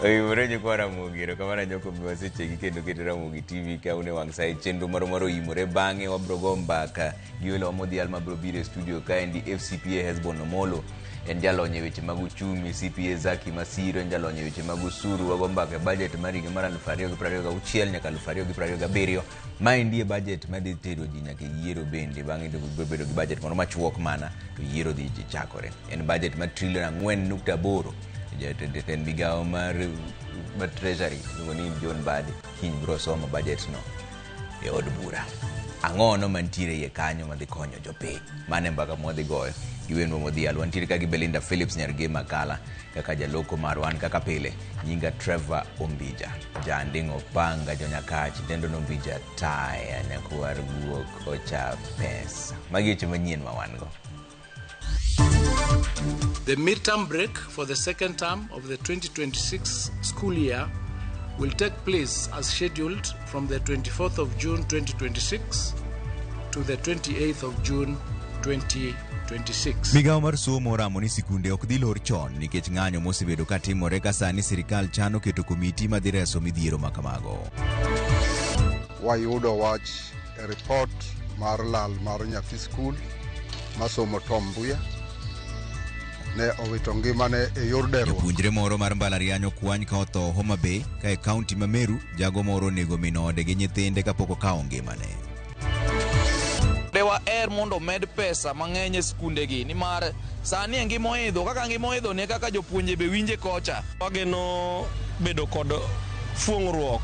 Oimore nyikwa Ramogi, erokamano Anyoko miwa sechegi kendo keto Ramogi TV ka une wang' sa e chenro moro moro oimore bang'e wabro go mbaka gi welo modhial mabro biro e studio kaendi FCPA Hesbon Omolo en jalony e weche mag uchumi, CPA Zaki Masiro en jalony e weche mag osuru. Wago mbaka e budget mar higa mar 2026 nyaka 2027. Maendi e budget madhi tero ji nyaka e yiero bende bang'e to biro bedo gi budget moro machuok mana to yiero dhi chakore. En budget mar trilion 4.8. Jatend migawo mar Treasury iluongo ni John Mbadi kiny biro somo budget no e od bura. Ang'ono mantiere iye kanyo madhi konyo jopiny? Mano e mbaka mwadhi goyo gi wendwa modhial. Wantiere ka gi Belinda Phillips nyar Gema Kala kaka jaloko marwa. An kaka pile nyinga Trevor Ombija Janding' Opanga Jonyakach Dendo Nombija Taya Nyakwar Guok Ocha Pesa. Magi weche manyien ma wan go. The midterm break for the second term of the 2026 school year will take place as scheduled from the 24th of June 2026 to the 28th of June 2026. Migawo mar somo oramo ni sikunde ok dhi lor chon nikech ng'anyo mosebedo ka timore ka sani sirikal chano keto komiti madhi reso midhiero ma kamago. Wayudo wach e ripot mar lal mar nyathi skul masomo Tom Mbuya ne owito ngimane e yor deruok. Japuonjre moro mar mbalariany okwany ka otho Homa Bay ka e kaunti ma Meru, jago moro onego min ode gi nyithinde kapok okawo ngimane. De waher mondo omed pesa mang'eny e skundegi nimar sani e ngima oidho kaka ngima oidho ni e kaka jopuonje be winje kocha. Wageno bedo kod fuong'ruok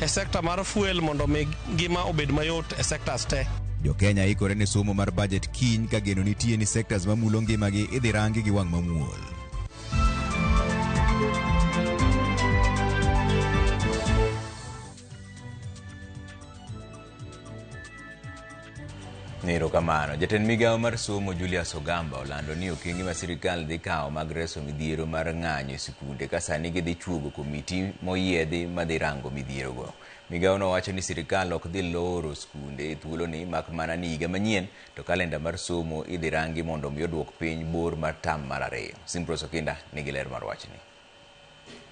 e sekta mar fuel mondo mi ngima obed mayot e sectors te. Jo-Kenya ikore ne somo mar budget kiny ka geno nitie ni sectors mamulo ngimagi idhi rangi gi wang' mamuol. Erokamano. Jatend migawo mar somo Julius Ogamba olando ni okenge ma sirikal dhi kawo mag reso midhiero mar ng'anyo e sikunde ka sani gidhi chuogo komiti moyiedhi madhi rango midhierogo. Migawono wacho ni sirikal ok dhi loro skunde e thuoloni mak mana ni higa manyien to kalenda mar somo idhi rangi mondo omi oduok piny bor mar tam mar ariyo. Simprose Okinda nigi ler mar wachni.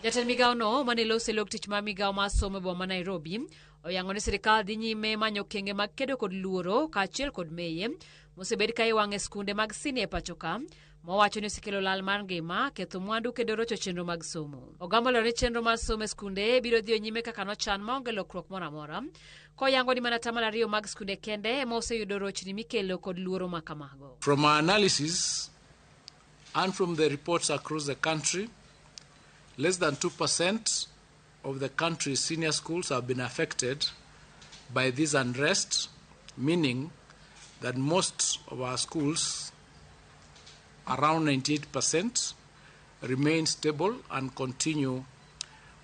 Jatend migawono mane loso e lok tich mar migawo mar somo e boma ma Nairobi oyango ni sirikal dhi nyime manyo okenge mag kedo kod luoro kaachiel kod meye mosebed ka iwang'o e skunde mag sinia e pacho ka mowacho ni osekelo lal mar ngima, ketho mwandu kendo rocho chenro mag somo. Ogamba olero ni chenro mar somo e skunde biro dhiyo nyime kaka nochan maonge lokruok moro amora, koyango ni mana atamalo ariyo mag skunde kende ema oseyudo rochni mikelo kod luoro ma kamago. From our analysis and from the reports across the country, less than 2% of the country's senior schools have been affected by this unrest, meaning that most of our schools, around 98%, remain stable and continue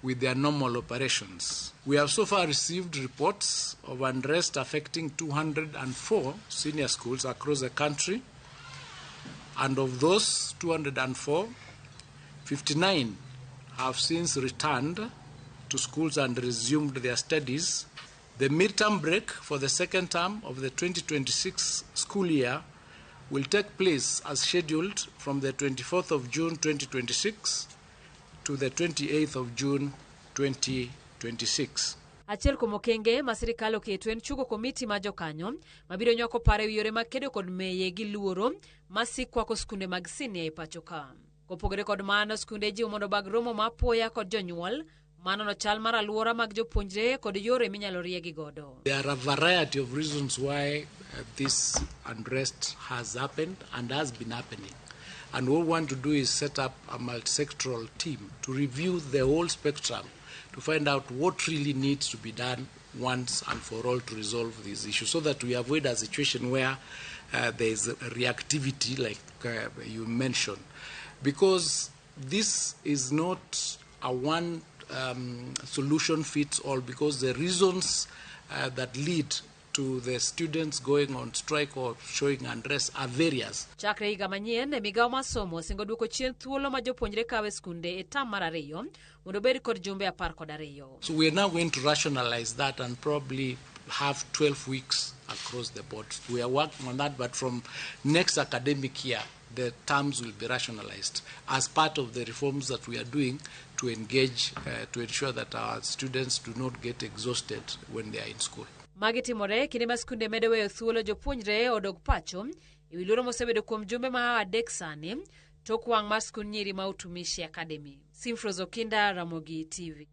with their normal operations. We have so far received reports of unrest affecting 204 senior schools across the country, and of those 204, 59 have since returned to schools and resumed their studies. The midterm break for the second term of the 2026 school year will take place as scheduled from the 24th of June 2026 to the 28th of June 2026. Achiel kuom okenge ma sirikal oketo en chugo komiti ma jokanyo mabiro nywako paro e wi yore mag kedo kod meye gi luoro ma sik kwako skunde mag sinia e pacho ka. Kopogore kod mano, skunde ijiwo mondo obag romo ma apoya kod jonyuol manono chal mar alwora mag jopuonjre kod yore minyalo riegi godo. There are a variety of reasons why this unrest has happened and has been happening. And what we want to do is set up a multi-sectoral team to review the whole spectrum to find out what really needs to be done once and for all to resolve this issue, so that we avoid a situation where there is a reactivity like you mentioned. Because this is not a one solution fits all, because the reasons that lead to the students going on strike or showing unrest are various. Chakre higa manyien, migawo mar somo osingo duoko chien thuolo ma jopuonjre kawo e skunde e tam mar ariyo mondo obed kod jumbe apar kod ariyo. So we are now going to rationalize that and probably have 12 weeks across the board. We are working on that, but from next academic year, The terms will be rationalized as part of the reforms that we are doing to engage, to ensure that our students do not get exhausted when they are in school. Magi timore kinde ma skunde medo weyo thuolo jopuonjre odog pacho ewi luoro mosebedo kuom jumbe ma adek sani tok wang' mar skund nyiri ma Utumishi Academy. Simfros Okinda, Ramogi TV.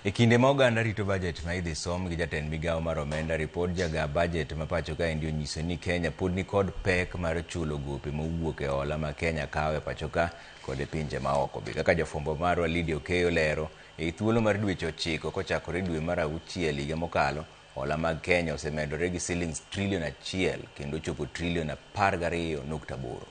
E kinde ma oganda rito bajet ma idhi som gi jatend migawo mar omenda, ripod jaga bajet ma pacho kaendi onyiso ni Kenya pod nikod pek mar chulo gope mowuok e hola ma Kenya kawo e pacho ka kod e pinje maoko. Be kaka jafwambo marwa Lydia Okeyo lero, e thuolo mar dweche 9 kochakore dwe mar auchiel higa mokalo, hola mag Kenya osemedore gi silings trilion 1 kendo chopo trilion 12.8.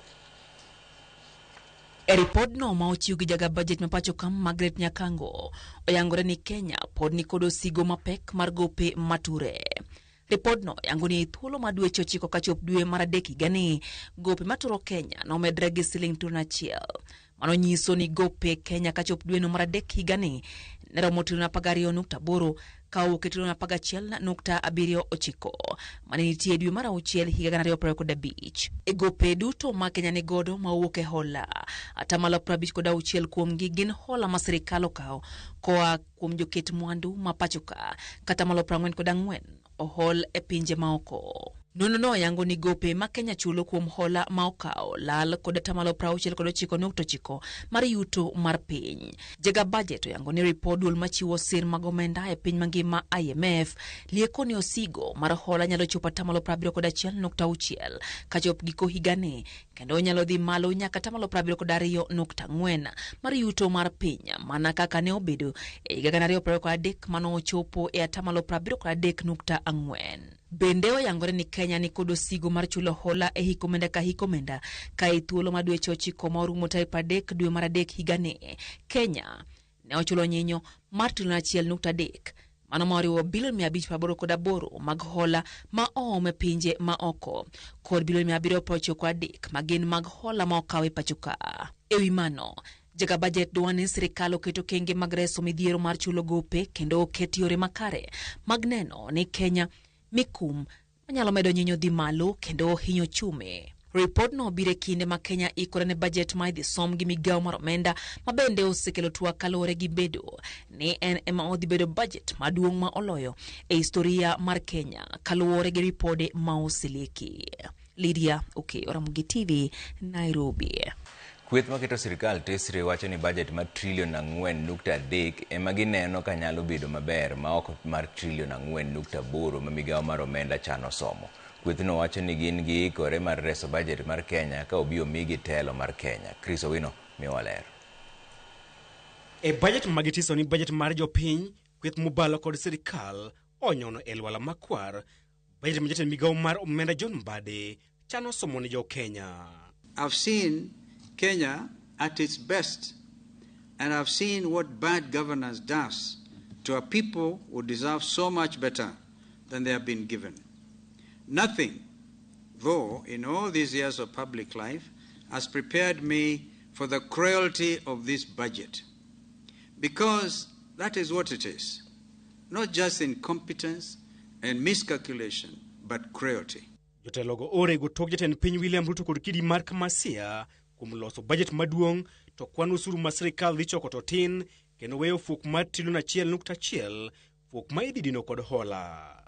E ripodno ma ochiw gi jaga bajet ma pacho ka Margaret Nyakango, oyangore ni Kenya pod nikod osigo mapek mar gope mature. Ripodno yango ni e thuolo mar dweche 9 kachop dwe mar adek higani, gope maturo Kenya nomedre gi siling trilion 1. Mano nyiso ni gope Kenya kachop dweno mar adek higani ne romo trilion 12.8 ka owuok e trilion 11.79 mane nitie e dwe mar auchiel higa 2025. E gope duto ma Kenya nigodo ma owuok e hola, 56% kuomgi gin hola ma sirikal okawo koa kuom joket mwandu ma pacho ka, kata 44% ohol e pinje maoko. Nonro no yango ni gope ma Kenya chulo kuom hola ma okawo lal kod 69.9% mar yuto mar piny. Jaga bajet oyango ni ripod duol machiwo sir mag omenda e piny mangima IMF lieko ni osigo mar hola nyalo chopo 71.6% kachop giko higani, kendo onyalo dhi malo nyaka 72.4% mar yuto mar piny mana kaka ne obedo e higa 2023 mane ochopo e 73.4. Bende oyangore ni Kenya ni kod osigo mar chulo hola e hik omenda ka hik omenda ka e thuolo mar dweche 9 ma orumo tarik 30 dwe mar adek higani, Kenya ne ochulo nyinyo mar trilion 1.3, mano ma oriwo bilion 588 mag hola ma oom e pinje ma oko kod bilion 793 ma gin mag hola ma okaw e pacho ka. Ewi mano, jaga bajet dwa ni sirikal oket okenge mag reso midhiero mar chulo gope kendo oket yore makare mag neno ni Kenya mikum manyalo medo nyinyo dhi malo kendo hinyo chume. Ripodno biro e kinde ma Kenya ikore ne bajet ma idhi som gi migawo mar omenda ma bende osekelo twak kaluwore gi bedo ni en ema odhi bedo bajet maduong' ma oloyo e historia mar Kenya kaluwore gi ripode ma oseleki. Lydia Okeyo, Ramogi TV, Nairobi. Kweth maketo sirikal tesre wacho ni bajet mar trilion 4.3 ema gineno ka nyalo bedo maber ma ok mar trilion 4.8 ma migawo mar omenda chano somo. Kwethno wacho ni gin giikore mar reso bajet mar Kenya ka obi omigi telo mar Kenya. Chris Owino miyowa ler. E bajet magitiso ni bajet mar jopiny, kweth mobalo kod sirikal onyono e lwala makwar. Bajet ma jatend migawo mar omenda John Mbadi chano somo ne jo Kenya. I've seen Kenya at its best, and I've seen what bad governance does to a people who deserve so much better than they have been given. Nothing, though, in all these years of public life, has prepared me for the cruelty of this budget. Because that is what it is, not just incompetence and miscalculation, but cruelty. Jotelogo orego tok jatend piny William Ruto kod kidi mar Kamasia kuom loso bajet maduong' to kwan osuru ma sirikal dhi choko to tin kendo weyo fuok mar trilion 1.1 fuok ma idhi dino kod hola.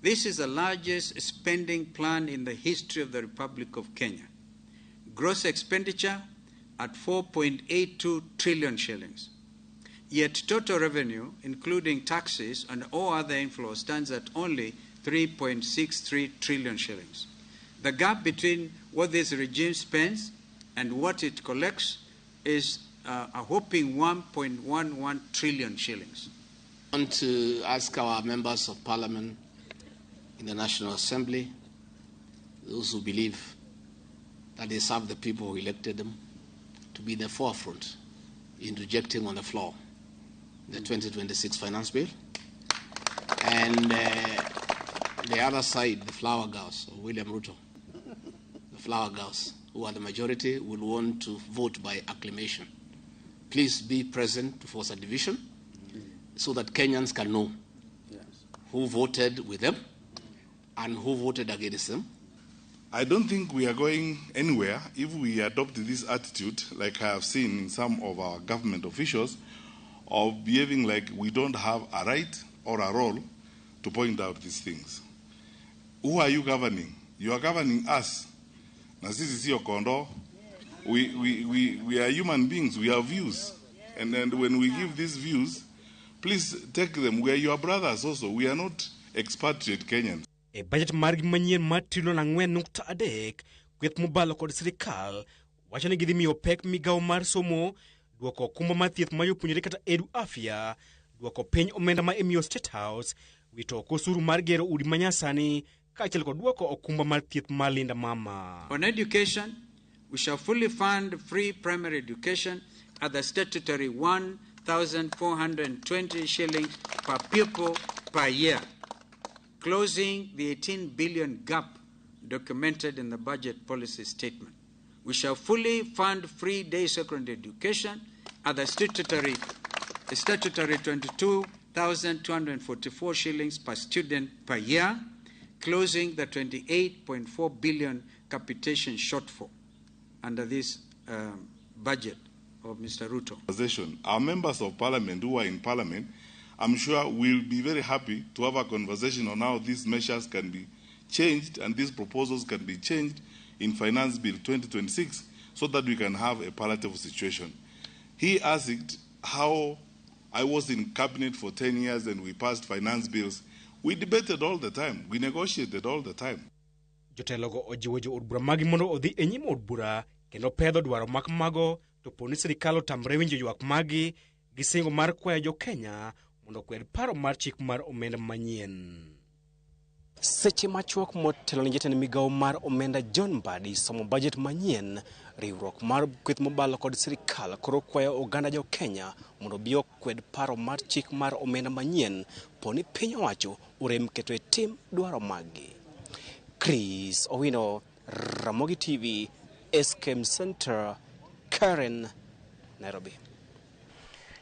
This is the largest spending plan in the history of the Republic of Kenya. Gross expenditure at 4.82 trillion shillings. Yet total revenue, including taxes and all other inflows, stands at only 3.63 trillion shillings. The gap between what this regime spends and what it collects is a whopping 1.11 trillion shillings. I want to ask our members of parliament in the National Assembly, those who believe that they serve the people who elected them, to be the forefront in rejecting on the floor the 2026 finance bill. And the other side, the flower girls of William Ruto, the flower girls who are the majority, will want to vote by acclamation. Please be present to force a division so that Kenyans can know who voted with them and who voted against them. I don't think we are going anywhere if we adopt this attitude, like I have seen in some of our government officials, of behaving like we don't have a right or a role to point out these things. Who are you governing? You are governing us. Na sisi sio kondoo. We are human beings. We have views. And when we give these views, please take them. We are your brothers also. We are not expatriate Kenyans. E budget margi manyien mar trilion 4.3, kweth mobalo kod sirikal wacho ni gidhi miyo pek migawo mar somo, duoko okumba mar thieth mar jopuonjre kata Edu Afya, duoko piny omenda ma imiyo State House, wito oko osuru mar gero udi manyasani kaachiel kod duoko okumba mar thieth mar Linda Mama. On education, we shall fully fund free primary education at the statutory 1,420 shillings per pupil per year, closing the 18 billion gap documented in the budget policy statement. We shall fully fund free day secondary education at the statutory 22,244 shillings per student per year, closing the 28.4 billion capitation shortfall under this budget of Mr. Ruto. Our members of parliament who are in parliament, I'm sure will be very happy to have a conversation on how these measures can be changed and these proposals can be changed in Finance Bill 2026 so that we can have a palatable situation. He asked how I was in cabinet for 10 years and we passed finance bills. We debated all the time. We negotiated all the time. Jotelogo ojiwo jo od bura magi mondo odhi e nyim od bura kendo pedho dwaro mak mago to po ni sirikal otamre winjo ywak magi gi singo mar kwayo jo Kenya mondo okwed paro mar chik mar omenda manyien. Seche machuok motelo ne jatend migawo mar omenda John Mbadi somo budget manyien, riwruok mar kweth mobalo kod sirikal koro kwayo oganda jo Kenya mondo obi okwed paro mar chik mar omenda manyien po ni piny owacho orem keto e tim dwaro maggi. Chris Owino, Ramogi TV, SKM Center, Karen, Nairobi.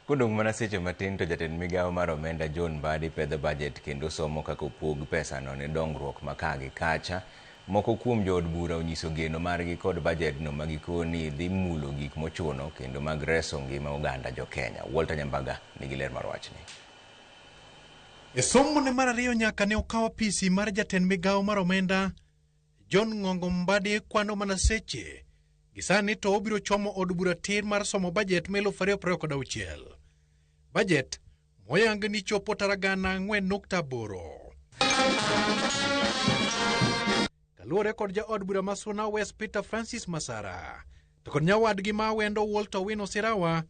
Kodong' mana seche matin to jatend migawo mar omenda John Mbadi pedho budget kendo somo kaka opog pesano ne dongruok ma ka gi kacha. Moko kuom jood bura onyiso geno margi kod budget no ma gikoni dhi mulo gik mochuno kendo mag reso ngima oganda jo Kenya. Walter Nyambaga nigi ler mar wachni. E somo ne mar ariyo nyaka ne okaw apisi mar jatend migawo mar omenda John Ng'ongo Mbadi kwano mana seche. Gisani to obiro chomo od bura tir mar somo budget ma 2026. Budget moyang ni chopo tara 4.8. Kaluwore kod jaod bura ma Suna West Peter Francis Masara to kod nyawadgi ma Awendo Walter Owino Sirawa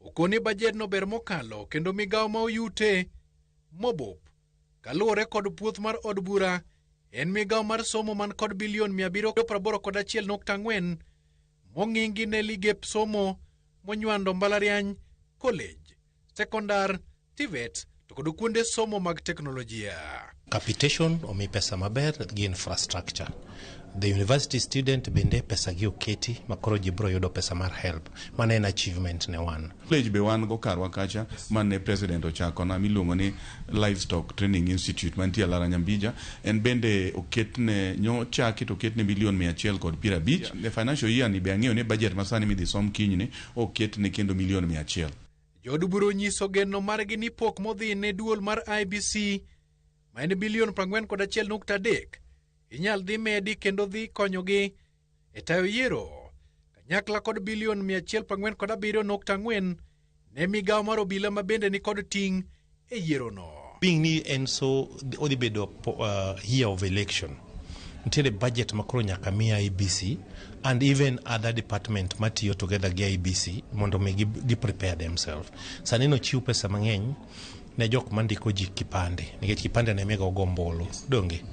okoni budget no ber mokalo kendo migawo ma oyute mobop. Kaluwore kod puoth mar od bura en migawo mar somo man kod bilion 781.4 mong'ingi ne ligep somo monywando mbalariany, college, sekondar, TVET to kod kuonde somo mag teknolojia. Capitation omi pesa maber gi infrastructure. The university student bende pesa gi oketi makoro ji biro yudo pesa mar help. Mano en achievement ne wan. College be wan go karwa kacha mane president ochako na miluongo ni Livestock Training Institute mantie Alara Nyambija, en bende oketne nyochaki to oketne milion 150. The financial year ni be ang'eyo ni budget masani midhi som kinyni oketne kendo milion 100. Jood bura onyiso geno margi ni pok modhi ne duol mar IBC ma en bilion 41.3 inyal dhi medi kendo dhi konyogi e tayo yiero kanyakla kod bilion 147.4 ne migawo mar obila ma bende ni kod ting' e yierono. Being ni en so odhi bedo year of election, nitiere budget makoro nyaka mi IBC and even other department matiyo together gi IBC mondo mi gi prepare themselves. Sani nochiw pesa mang'eny ne jok mandiko ji kipande, nikech kipande ne migo gombolo, donge?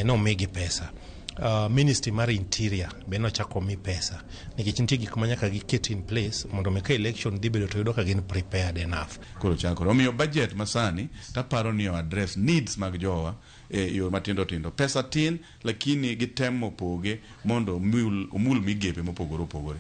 Nomigi pesa. Ministry mar Interior be nochako mi pesa nikech nitie gik ma nyaka giket in place mondo mi ka election dhi bedo to yudo ka gin prepared enough. Koro chakore. Omiyo budget masani taparo ni address needs mag jowa e yo matindo tindo. Pesa tin lakini gitemo poge mondo omul migepe mopogore opogore.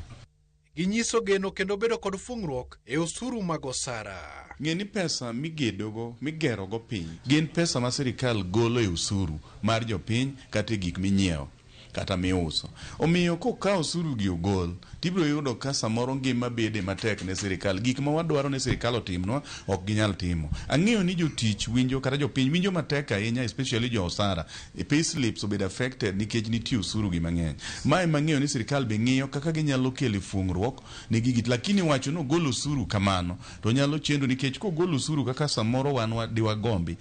Ginyiso geno kendo bedo kod fungruok e osuru mag osara. Ng'e ni pesa migedogo, migerogo piny, gin pesa ma sirikal golo e osuru mar jopiny kata e gik minyiewo. kata miuso. Omiyo kokaw osuru gi ogol, tibiro yudo ka samoro ngima bede matek ne sirikal. Gik ma wadwaro ni sirikal otimnwa ok ginyal timo. Ang'eyo ni jotich winjo kata jopiny winjo matek ahinya, especially jo osara. Pay slips obedo affected nikech nitie osuru gi mang'eny. Mae mang'eyo ni sirikal be ng'iyo kaka ginyalo kelo fuong'ruok ne gigi. Lakini wacho ni ogol osuru kamano to nyalo chendo nikech kogol osuru kaka samoro wan diwagombi.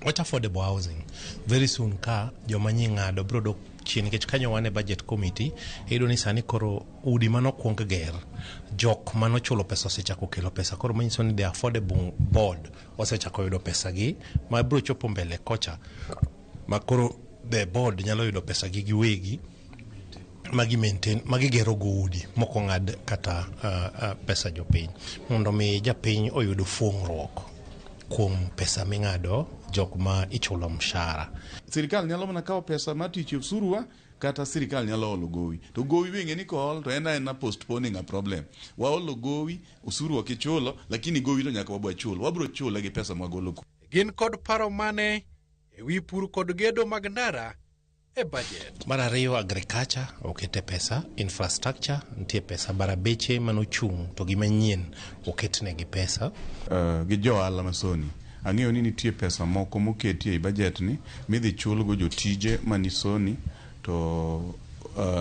Wach affordable housing very soon ka joma nyi ng'ado biro dok chien nikech kanyo wan e budget committee iyudo ni sani koro udi manokwong ger jok manochulo pesa osechako kelo pesa koro manyiso ni the affordable board osechako yudo pesa gi ma biro chopo mbele kocha ma koro the board nyalo yudo pesa gi giwegi magi maintain magi gero go udi mok ong'ad kata pesa jopiny mondo mi japiny oyud fuong'ruok kuom pesa ming'ado jok ma ichulo mshahara. Sirikal nyalo mana kawo pesa mar tich e osuruwa kata sirikal nyalo olo gowi. To gowi be ing'e ni kool to en aena postponing a problem. Waolo gowi, osuru ok ichulo, lakini gowi to nyaka wabwa chul. Wabro chule gi pesa mwagolo. Gin kod paro mane e wi pur kod gedo mag ndara e budget? Mar ariyo, agriculture okete pesa, infrastructure nitie pesa, barabeche manochung' to gi manyien oketnegi pesa. Gi jo ohala masoni. Ang'eyo ni nitie pesa moko moketi ei budget ni midhi chulgo jotije manisoni to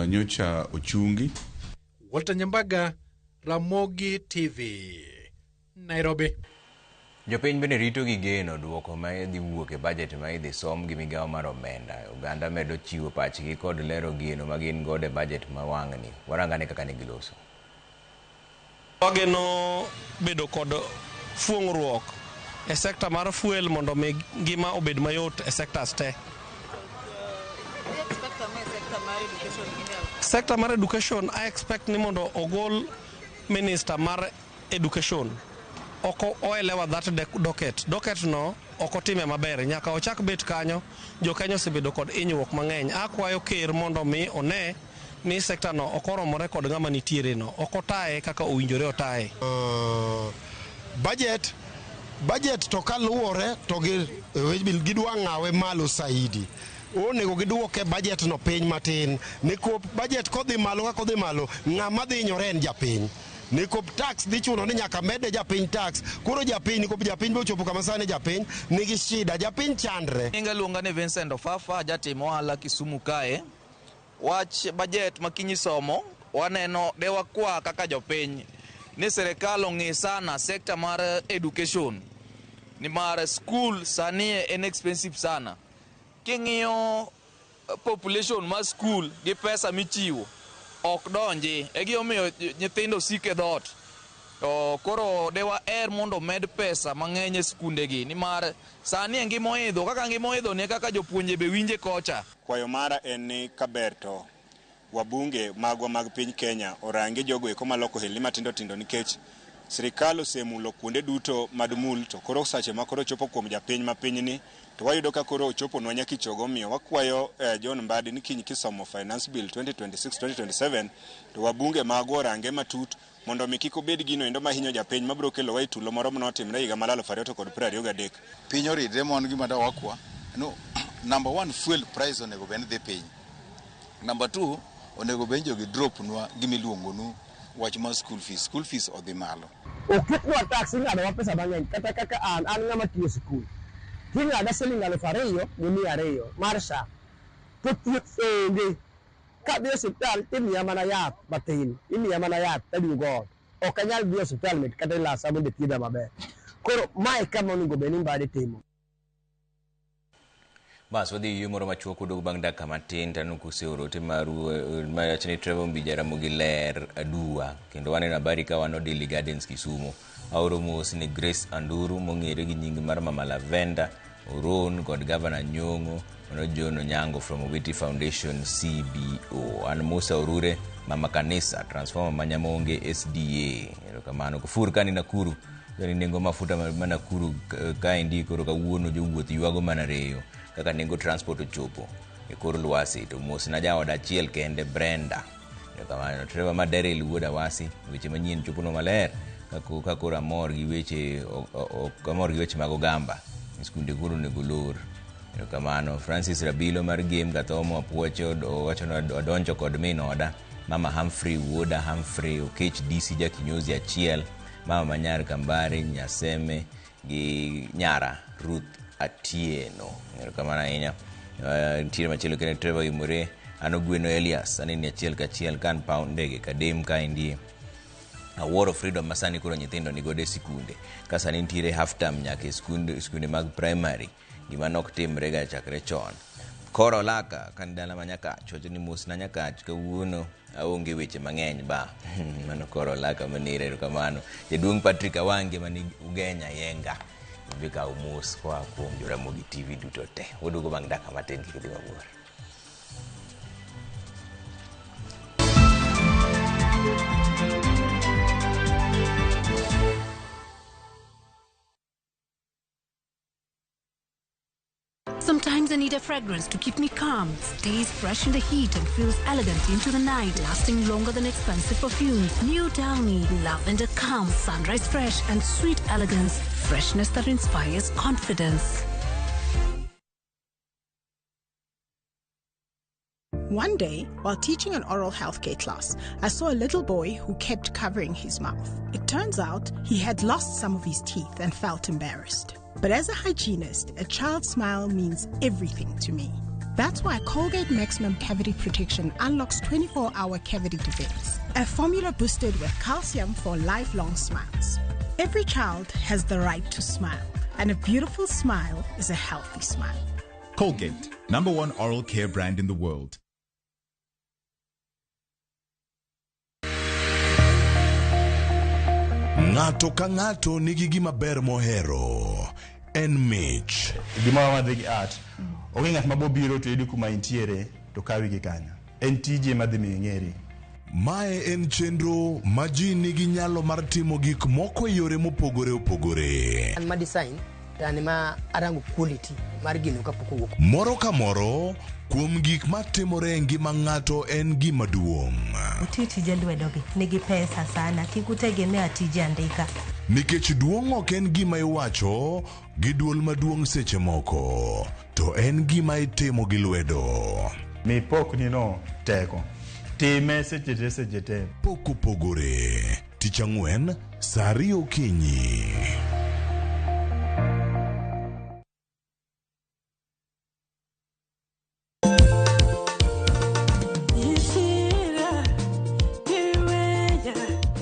nyocha ochungi. Walter Nyambaga, Ramogi TV, Nairobi. Jopiny bende rito gi geno duoko ma idhi wuok e budget ma idhi som gi migawo mar omenda. Oganda medo chiwo pachgi kod lero geno ma gin godo e budget ma wang'ni. Warangane kaka ne giloso. Wageno bedo kod fuong'ruok e sekta mar fuel mondo mi ngima obed mayot e sectors te. Sekta mar education, I expect ni mondo ogol minister mar education. Ok oelewa that docket. Docket no ok otime maber. Nyaka ochak bet kanyo, jo Kenya osebedo kod hinyruok mang'eny. Akwayo ker mondo mi one ni sekta no ok oromore kod ng'ama nitiere no. Ok otaye kaka owinjore otaye. Budget to kaluwore to gidwa ng'awe malo saidi. Onego giduoke budget no piny matin nikop budget kodhi malo kaka odhi malo ng'ama dhi hinyore en japiny nikop tax dhi chuno ni nyaka mede japiny tax koro japiny nikop japiny be ochopo kama sani japiny nigi shida japiny chandre. Nyinga iluonga ni Vincent Ofafa, jatim ohala Kisumu kae. Wach budget ma kiny isomo, waneno de wakwa kaka jopiny ni sirikal ong'i sana sekta mar education nimar school sani en expensive sana. King'iyo population mar school gi pesa michiwo ok donji e gimomiyo nyithindo siko e dhoot. To koro de waher mondo omed pesa mang'eny e skundegi nimar sani e ngima oidho kaka ngima oidho ni e kaka jopuonje be winje kocha. Kwayo mara en ni kaber to wabunge magwa mag piny Kenya orangi jogo eko maloko ohelni matindo tindo nikech sirikal osemulo kuonde duto madmul to koro sache ma koro chopo kuom japiny ma pinyni to wayudo ka koro ochoponwa nyaka ichogo. Omiyo wakwayo John Mbadi ni kiny kisomo Finance Bill 2026-2027 to wabunge magwa orange matut mondo mi kik obed gino endo mahinyo japiny mabiro kelowa e tulo moro manotimre higa mar 2023. Piny oridre mon gima da wakwa no number one, fuel price onego bed ni dhi piny. Number two, onego bed ni jogi drop nwa gimiluongo nu wach mar school fees. School fees odhi malo. Oketnwa tax, ing'adowa pesa mang'eny. Kata kaka an ng'ama tiyo sikul, ting'ada siling 2,200 mar SHA to thieth onge. Kadhi e osiptal timiya mana yath matin, imiya mana yath taduogo ot. Ok anyal dhi e osiptal mit kata ilasa mondo thiedha maber. Koro mae kama onego bed ni Mbadi timo. Bas wadhi yie moro machuok udog bang' dakika matin taneno kuseoro ote maru mawacho ni Trevor Mbija Ramogi ler aduwa kendo waneno habari ka wan Odili Gardens Kisumu. Aoro mos ni Grace Anduru mong'ere gi nying mar Mama Lavenda Oron kod Gavana Nyong'o mano John Onyango from Owiti Foundation CBO. An Musa Orure Mama Kanisa Transformer Manyamonge SDA. Erokamano. Kufur kani Nakuru ni nengo mafuta ma Nakuru kaendi koro kawuono jowuoth ywago mana reyo kaka nengo transport ochopo e kor lwasi to mos na jaoda achiel kende Brenda. Erokamano. Trevor ma Daryl wuod Awasi weche manyien choponwa maler ka koro amor gi weche ok amor gi weche mag ogamba skunde koro onego lor. Erokamano. Francis Rabilo mar Game Kathomo Apuocho owacho ni odonjo kod min oda Mama Humphrey wuoda Humphrey Okech DC Jakinyozi achiel Mama Manyar Kambari Nyaseme gi nyara Ruth Atieno. Erokamano ahinya. Nitiere machielo kendo Trevor Imore an Ogweno Elias aneni achiel kachiel kan paw ndege Kadem kaendi. Awuoro freedom ma sani koro nyithindo nigodo e sikunde ka sani nitiere half term nyaka e skunde mag primary gima nok timre ga chakre chon. Koro Olaka kan dala ma Nyakach wacho ni mos na Nyakach kawuono aonge weche mang'eny ba mano Koro Olaka manire erokamano. Jaduong' Patrick Awange mani Ugenya Yenga be kaw mos koa kuom Joramogi TV duto te. Waduogo bang' dakika matin kik idhi mabor. Sometimes I need a fragrance to keep me calm, stays fresh in the heat and feels elegant into the night, lasting longer than expensive perfumes. New Downy, lavender calm, sunrise fresh and sweet elegance, freshness that inspires confidence. One day, while teaching an oral healthcare class, I saw a little boy who kept covering his mouth. It turns out he had lost some of his teeth and felt embarrassed. But as a hygienist, a child's smile means everything to me. That's why Colgate Maximum Cavity Protection unlocks 24 hour cavity defense, a formula boosted with calcium for lifelong smiles. Every child has the right to smile, and a beautiful smile is a healthy smile. Colgate, number one oral care brand in the world. Ng'ato ka ng'ato nigi gima ber mohero. En mich. Gimoro madhi gi art. Onge ng'at ma bobiro to yudi kuma intiere to kawi gi kanyo. En tije madhi miyo ing'eri. Mae en chenro ma ji nigi nyalo mar timo gik moko e yore mopogore opogore. An ma design to an ema arango quality mar gino kapok owuok. Moro ka moro kuom gik matimore e ngima ng'ato en gima duong'. Uti tije lwedogi nigi pesa sana, kik utegemea tije andika. Nikech duong' ok en gima iwacho gi duol maduong' seche moko, to en gima itimo gi lwedo. Mi pokni no teko. Time seche te seche te. Pok opogore. Tich ang'wen, saa ariyo okinyi.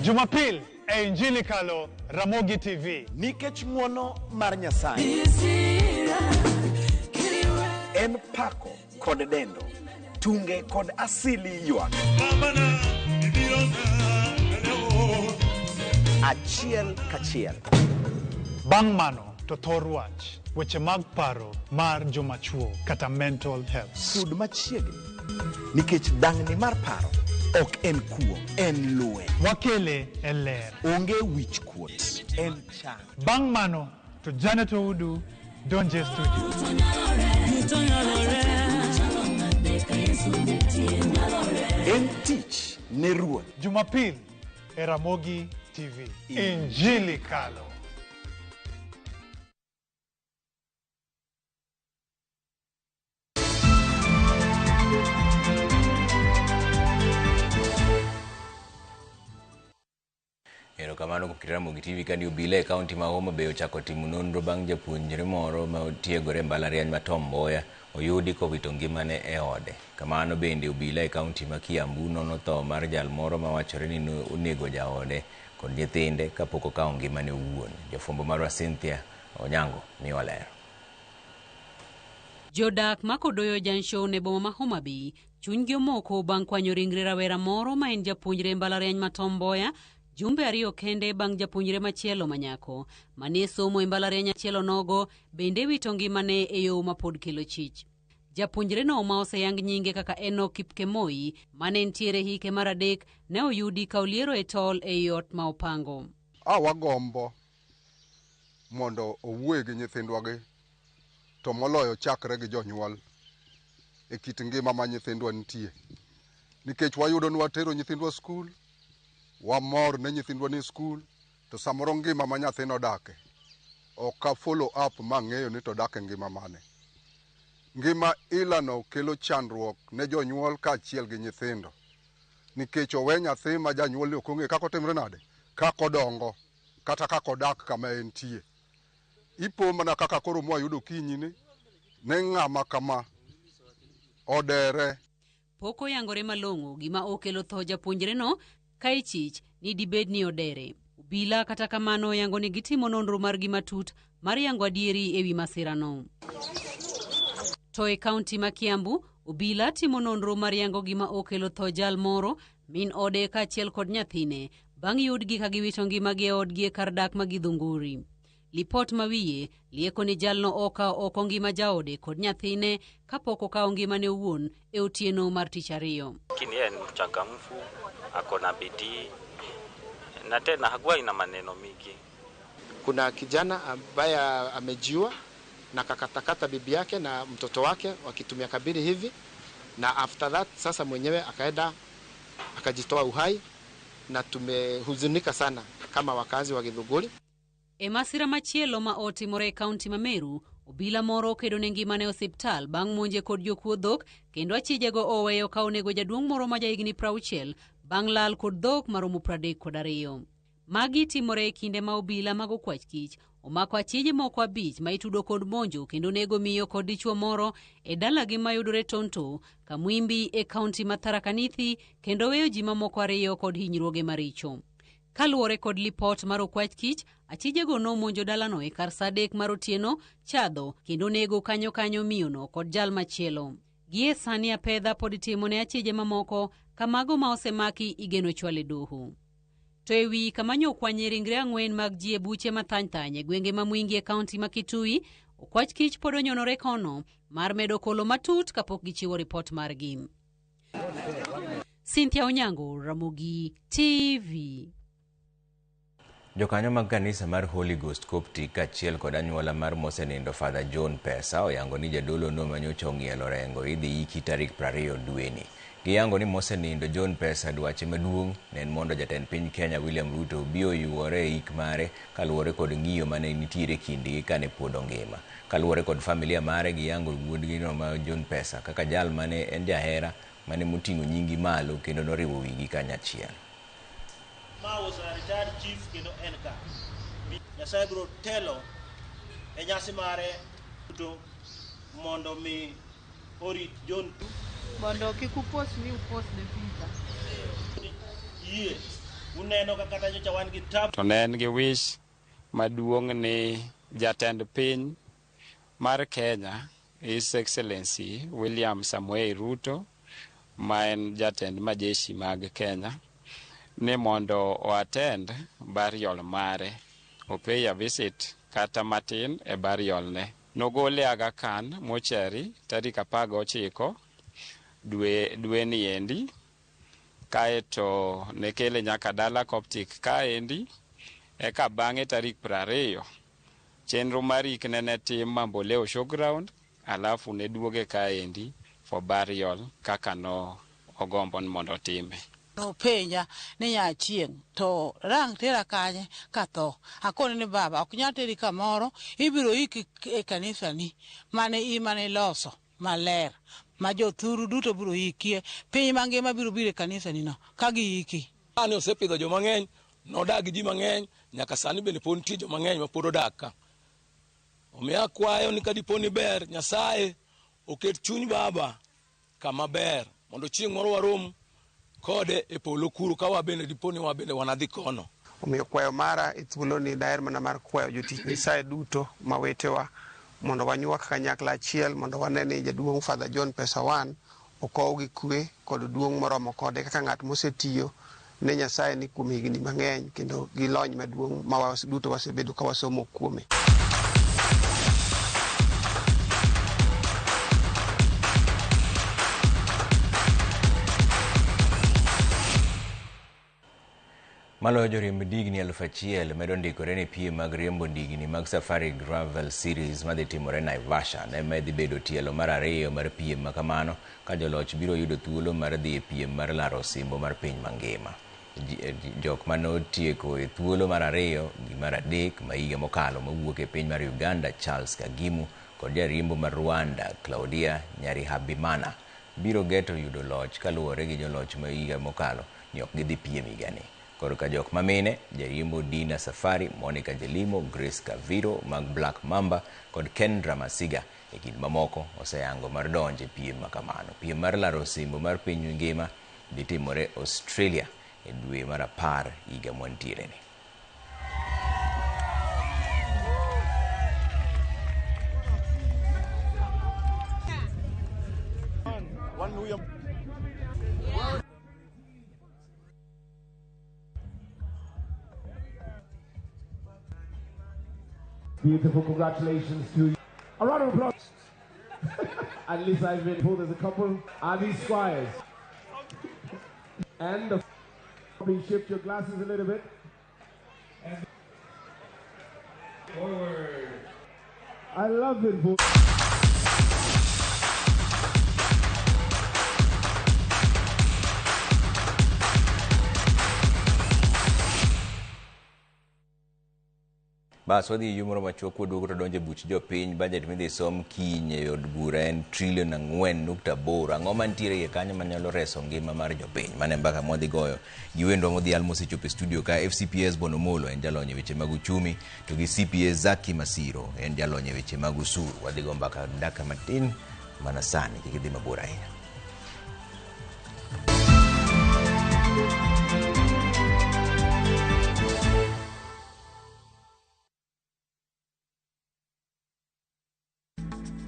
Jumapil e Injili Kalo Ramogi TV. Nikech ng'wono mar Nyasaye en pako kod dendo, tunge kod asili ywak. Achiel kachiel. Bang' mano to thor wach weche mag paro mar joma chuo kata mental health. Sud machiegni nikech dang'ni mar paro ok en kuo, en lweny. Wakele e ler. Onge wich kuot, en chang. Bang' mano to Janet Oudu donje studio. En tich ne Ruoth. Jumapil e Ramogi TV. Injili Kalo. Erokamano kuom keto Ramogi TV kani obila e kaunti ma Homa Bay ochako timo nonro bang' japuonjre moro ma otiegore e mbalariany ma Tom Mboya oyudi kowito ngimane e ode. Kamano bende obila e kaunti ma Kiambu nono tho mar jal moro mawachore ni onego jaode kod nyithinde kapok okawo ngimane owuon. Jafwambo marwa Cynthia Onyango miwa ler. Jodak ma Kodoyo Junction e boma ma Homa Bay chunygi omoko bang' kwanyo ringre rawera moro ma en japuonjre e mbalariany ma Tom Mboya jumbe ariyo kende bang' japuonjre machielo manyako mane somo e mbalariany achiel onogo bende wito ngimane e yo mapod kelo chich. Japuonjreno ma oseyang nyinge kaka Enock Kipkemoi mane nitiere hike mar adek ne oyudi ka oliero e tol ei ot ma opango. A wagombo mondo owuoye gi nyithindwa gi to moloyo chakre gi jonyuol e kit ngima ma nyithindwa nitie. Nikech wayudo ni watero nyithindwa skul, wamor ne nyithindwa ni skul, to samoro ngima ma nyathino odake ok a follow up mang'eyo ni to odak e ngima mane. Ngima ilano kelo chandruok ne jonyuol kaachiel gi nyithindo. Nikech owe nyathi ma janyuolne ok ong'eyo kaka otimre nade, kaka odongo, kata kaka odak kama entie. Ipo mana kaka koro mwayudo kinyini, ne ng'ama kama odere. Pok oyangore malong'o gima okelo tho japuonjreno ka ichich ni dibed ni odere. Obila kata kamano oyango ni gitimo nonro margi matut mar yango adieri ewi masirano. To e kaunti ma Kiambu, obila timo nonro mar yango gima okelo tho jal moro, min ode kaachiel kod nyathine, bang' yudgi ka giwito ngimagi e odgi e kar dak ma Githunguri. Lipot ma wiye lieko ni jalno okawo oko ngima jaode kod nyathine kapok okawo ngimane owuon e otieno mar tich ariyo. Lakini yeye ni mchangamfu, ako na bidii na tena hakuwa ina maneno mingi. Kuna kijana ambaye amejiua na kakatakata bibi yake na mtoto wake wakitumia kabili hivi, na after that sasa mwenyewe akaenda akajitoa uhai, na tumehuzunika sana kama wakazi wa Githunguri. E masira machielo ma otimore e kaunti ma Meru, obila moro okedo ne ngimane e osiptal bang' monje kod jokuo dhok kendo achijego oweyo ka onego jaduong' moro ma jahigni 60 bang' lal kod dhok maromo 32. Magi timore e kinde ma obila mag okwach kich omako achije moko 5 ma itudo kod monjo kendo nego miyo kod dichuo moro e dalagi mayudore Tonto, Kamwimbi e kaunti ma Tharaka Nithi kendo weyo ji mamoko 2 kod hinyruoge maricho. Kaluwore kod lipot mar okwach kich, achijego nomonjo dalano e kar saa 3 mar otieno chadho kendo nego kanyo kanyo miyono kod jal machielo. Gie sani apedha pod itimo ne achije mamoko kamago ma osemaki igeno chwal e doho. To e wi kama nyokwanye ringre 4 mag ji e buche mathany-thany e gwenge ma Mwingi e kaunti ma Kitui, okwach kich pod onyonore kono mar medo kolo matut kapok gichiwo ripot margi. Cynthia Onyango, Ramogi TV. Jokanyo mag kanisa mar Holy Ghost Coptic kaachiel kod anyuola mar mosenindo Father John Pesa oyango ni jadolo no manyocha ong'ielo rengo idhi iki tarik 20 dweni. Giyango ni mosenindo John Pesa dwache maduong' ne en mondo jatend piny Kenya William Ruto obi oyuore e ik mare kaluwore kod ng'iyo mane nitiere kindgi kane pod ongima. Kaluwore kod familia mare giyango wuodgi no ma John Pesa kaka jal mane en jahera mane moting'o nyingi malo kendo noriwo wigi kanyachiel. Ma was a retired chief kendo en ka. Nyasaye biro telo e nyasi mare duto mondo mi orit John. Mondo kik upos ni upos ne visa. Yie, uneno ka kata nyocha wan gi tab. To ne en gi wish maduong' ni jatend piny mar Kenya, His Excellency William Samoei Ruto, ma en jatend majeshi mag Kenya, ni mondo o-attend burial mare, o-pay a visit kata matin e burial ne. Nogole Aga Khan mochari tarik 19 dwe ni endi, kaeto nekele nyaka dala Coptic kaendi, eka bang'e tarik 20 chenro mar ik ne tim Mamboleo Showground, alafu ne duoge kaendi for burial kaka no ogombo ni mondo otime. Nopenja ni nyachieng' to rang tera kanye katho. Akone ni baba ok nyal teri kamoro, ibiro iki e kanisani mane imane loso maler ma jothuru duto biro ikie, piny mangima biro biro e kanisani no ka giiki. Ane osepidho joma ng'eny, nodak gi ji mang'eny, nyaka sani bende pod nitie joma ng'eny ma pod odak ka. Omiyo akwayo ni kadipo ni ber, Nyasaye oket chuny baba kama ber mondo chieng' moro warom kode e polo kuro ka wabende dipo ni wabende wanadhi kono. Omiyo kwayo mara e thuoloni daher mana mar kwayo jotich Nyasaye duto ma wetewa mondo wanywak kanyakla achiel mondo wane ni jaduong' Father John Pesa 1 okow gi kwe kod duong' moromo kode kaka ng'at mosetiyo ne Nyasaye ni kuom higni mang'eny kendo gi lony maduong' ma duto wasebedo ka wasomo kuome. Maloyo joriemb ndigni 1000 medo ndikore ne piem mag riembo ndigni mag Safari Gravel Series madhi timore Naivasha. Ne dhi bedo tielo mar 2 mar piem ma kamano ka joloch biro yudo thuolo mar dhi e piem mar laro osimbo mar piny mangima. Jok manotieko e thuolo mar 2 gi mar 3 ma higa mokalo mowuok e piny mar Uganda Charles Kagimu kod jariembo mar Rwanda Claudia Nyarihabimana biro geto yudo loch kaluwore gi joloch ma higa mokalo ni ok gidhi piem higani. Korka jok mamine, jariembo Dina Safari, Monica Jelimo, Grace Kaviro mag Black Mamba kod Kendra Masiga e kind mamoko oseyango mar donjo e piem makamano. Piem mar laro osimbo mar piny ngima dhi timore Australia e dwe mar 10 higa mwantiere ni. Beautiful, congratulations to you. A round of applause. At least I've been told there's a couple. Are these squires? And the please shift your glasses a little bit. And forward. I love it. Bas wadhi e moro machuok waduogo to donjo e buch jopiny. Budget midhi som kiny e od bura en trilion 4.8. Ang'o mantiere iye kanyo manyalo reso ngima mar jopiny? Mano e mbaka mwadhi goyo gi wendwa modhial mosechopo e studio ka. FCPS Bonomolo en jalony e weche mag uchumi, to gi CPA Zaki Masiro en jalony e weche mag osuru. Wadhi go mbaka dakika matin mana sani, kik idhi mabor ahinya.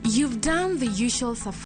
You've done the usual safari.